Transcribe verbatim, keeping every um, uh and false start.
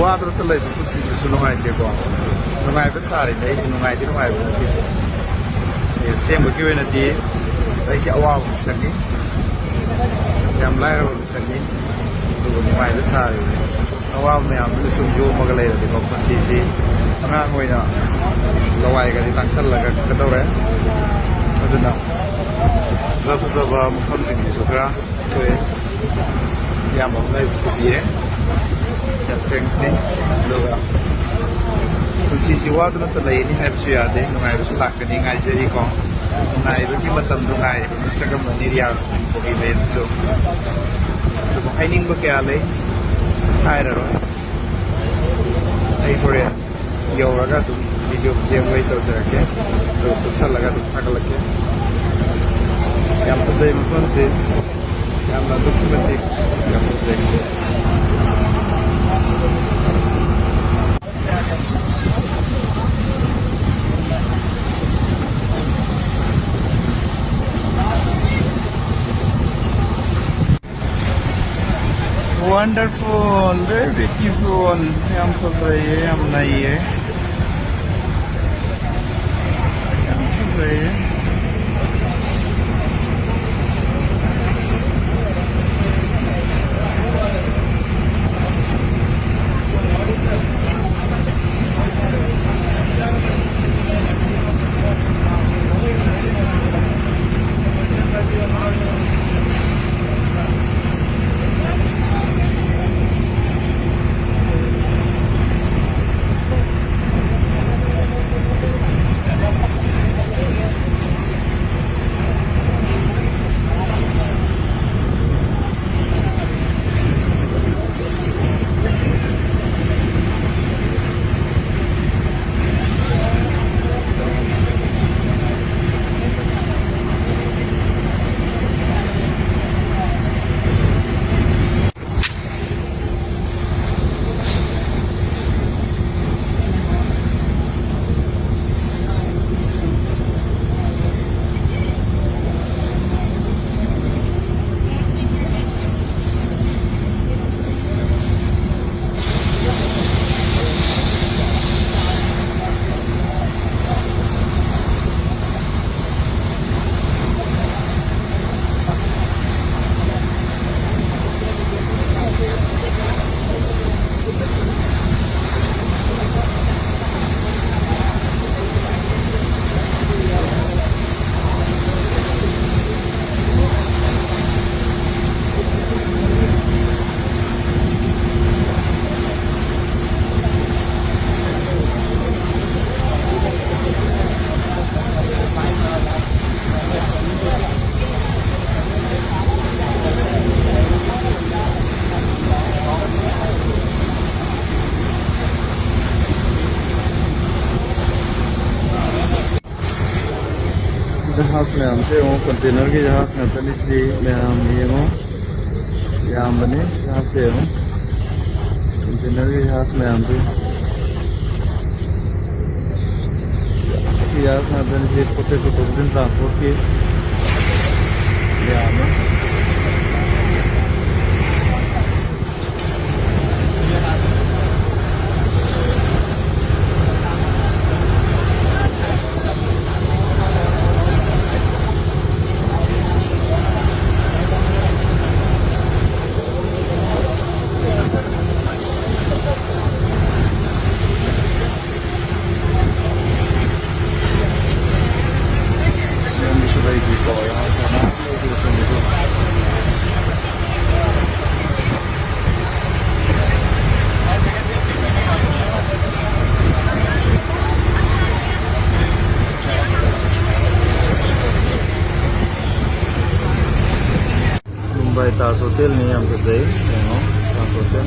ꯋꯥꯗꯅꯇ ꯂꯩꯕ ꯄꯨꯟꯁꯤꯁꯤꯁꯨ ꯅꯨꯡꯉꯥꯏꯇꯦꯀꯣ꯫ ꯅꯨꯡꯉꯥꯏꯕ ꯁꯥꯔꯤꯅꯦ, ꯑꯩꯁꯨ ꯅꯨꯡꯉꯥꯏꯗꯤ ꯅꯨꯡꯉꯥꯏꯕ ꯅꯠꯇꯦ꯫ ꯑꯦ, ꯑꯁꯦꯡꯕꯒꯤ ꯑꯣꯏꯅꯗꯤ ꯑꯩꯁꯦ ꯑꯋꯥꯕ ꯃꯤꯁꯛꯅꯤ, ꯌꯥꯝ ꯂꯥꯏꯔꯕ ꯃꯤꯁꯛꯅꯤ, ꯑꯗꯨꯕꯨ ꯅꯨꯡꯉꯥꯏꯕ ꯁꯥꯔꯤꯅꯦ꯫ ꯑꯋꯥꯕ ꯃꯌꯥꯝꯗꯨꯅ ꯁꯨꯝ ꯌꯣꯝꯃꯒ ꯂꯩꯔꯗꯤꯀꯣ, ꯄꯨꯟꯁꯤꯁꯤ ꯑꯉꯥꯡ ꯑꯣꯏꯅ ꯂꯋꯥꯏꯒꯗꯤ ꯇꯥꯡꯁꯜꯂꯒ ꯀꯩꯗꯧꯔꯦ꯫ ꯑꯗꯨꯅ ꯐꯖ ꯐꯖꯕ ꯃꯐꯝꯁꯤꯡꯁꯤꯁꯨ ꯈꯔ ꯑꯩꯈꯣꯏ ꯏꯌꯥꯝꯕ ꯑꯃ ꯂꯩꯕ ꯄꯨꯕꯤꯔꯦ꯫ ꯌꯥꯝ ꯊꯦꯡꯛꯁꯅꯤ꯫ ꯑꯗꯨꯒ ꯄꯨꯟꯁꯤꯁꯤ ꯋꯥꯗꯨꯅꯇ ꯂꯩꯅꯤ ꯍꯥꯏꯕꯁꯨ ꯌꯥꯗꯦ, ꯅꯨꯡꯉꯥꯏꯕꯁꯨ ꯂꯥꯛꯀꯅꯤ, ꯉꯥꯏꯖꯔꯤꯀꯣ꯫ ꯅꯨꯡꯉꯥꯏꯕꯒꯤ ꯃꯇꯝꯗꯣ ꯉꯥꯏꯔꯤꯕ ꯃꯤꯁꯛ ꯑꯃꯅꯤ ꯔꯤꯌꯥꯖ ꯄꯨꯕꯤꯕꯁꯨ꯫ ꯑꯗꯨꯕꯨ ꯍꯥꯏꯅꯤꯡꯕ ꯀꯌꯥ ꯂꯩ, ꯍꯥꯏꯔꯔꯣꯏ꯫ ꯑꯩ ꯍꯣꯔꯦꯟ ꯌꯧꯔꯒ ꯑꯗꯨꯝ ꯚꯤꯗꯤꯑꯣ ꯃꯇꯦꯛ ꯑꯃ ꯇꯧꯖꯔꯛꯀꯦ, ꯑꯗꯨꯒ ꯀꯨꯞꯁꯜꯂꯒ ꯑꯗꯨꯝ ꯊꯥꯒꯠꯂꯛꯀꯦ꯫ ꯌꯥꯝ ꯐꯖꯩ ꯃꯐꯝꯁꯤ, ꯌꯥꯝꯅ ꯑꯗꯨꯛꯀꯤ ꯃꯇꯤꯛ ꯌꯥꯝ ꯐꯖꯩ꯫ Wonderful, very beautiful. ꯌꯥꯝ ꯐꯖꯩꯌꯦ, ꯌꯥꯝ ꯅꯩꯌꯦ꯫ ꯌꯥꯝ ꯐꯖꯩꯌꯦ꯫ ꯃꯌꯥꯝꯁꯦ ꯌꯦꯡꯉꯣ, ꯀꯟꯇꯦꯅꯔꯒꯤ ꯖꯍꯥꯖ ꯉꯥꯛꯇꯅꯤ ꯁꯤ ꯃꯌꯥꯝ ꯌꯦꯡꯉꯣ, ꯌꯥꯝꯕꯅꯤ ꯖꯍꯥꯖꯁꯦ ꯌꯦꯡꯉꯣ, ꯀꯟꯇꯦꯅꯔꯒꯤ ꯖꯍꯥꯖ ꯃꯌꯥꯝꯁꯦ꯫ ꯁꯤ ꯖꯍꯥꯖ ꯉꯥꯛꯇꯅꯤ ꯁꯤ ꯄꯣꯠ ꯆꯩ ꯄꯨꯊꯣꯛ ꯄꯨꯁꯤꯟ ꯇ꯭ꯔꯥꯟꯁꯄꯣꯔꯠꯀꯤ ꯌꯥꯝꯃꯦ꯫ ꯃꯨꯝꯕꯥꯏ ꯇꯥꯖ ꯍꯣꯇꯦꯜꯅꯤ, ꯌꯥꯝ ꯐꯖꯩ꯫ ꯌꯦꯡꯉꯣ, ꯇꯥꯖ ꯍꯣꯇꯦꯜ꯫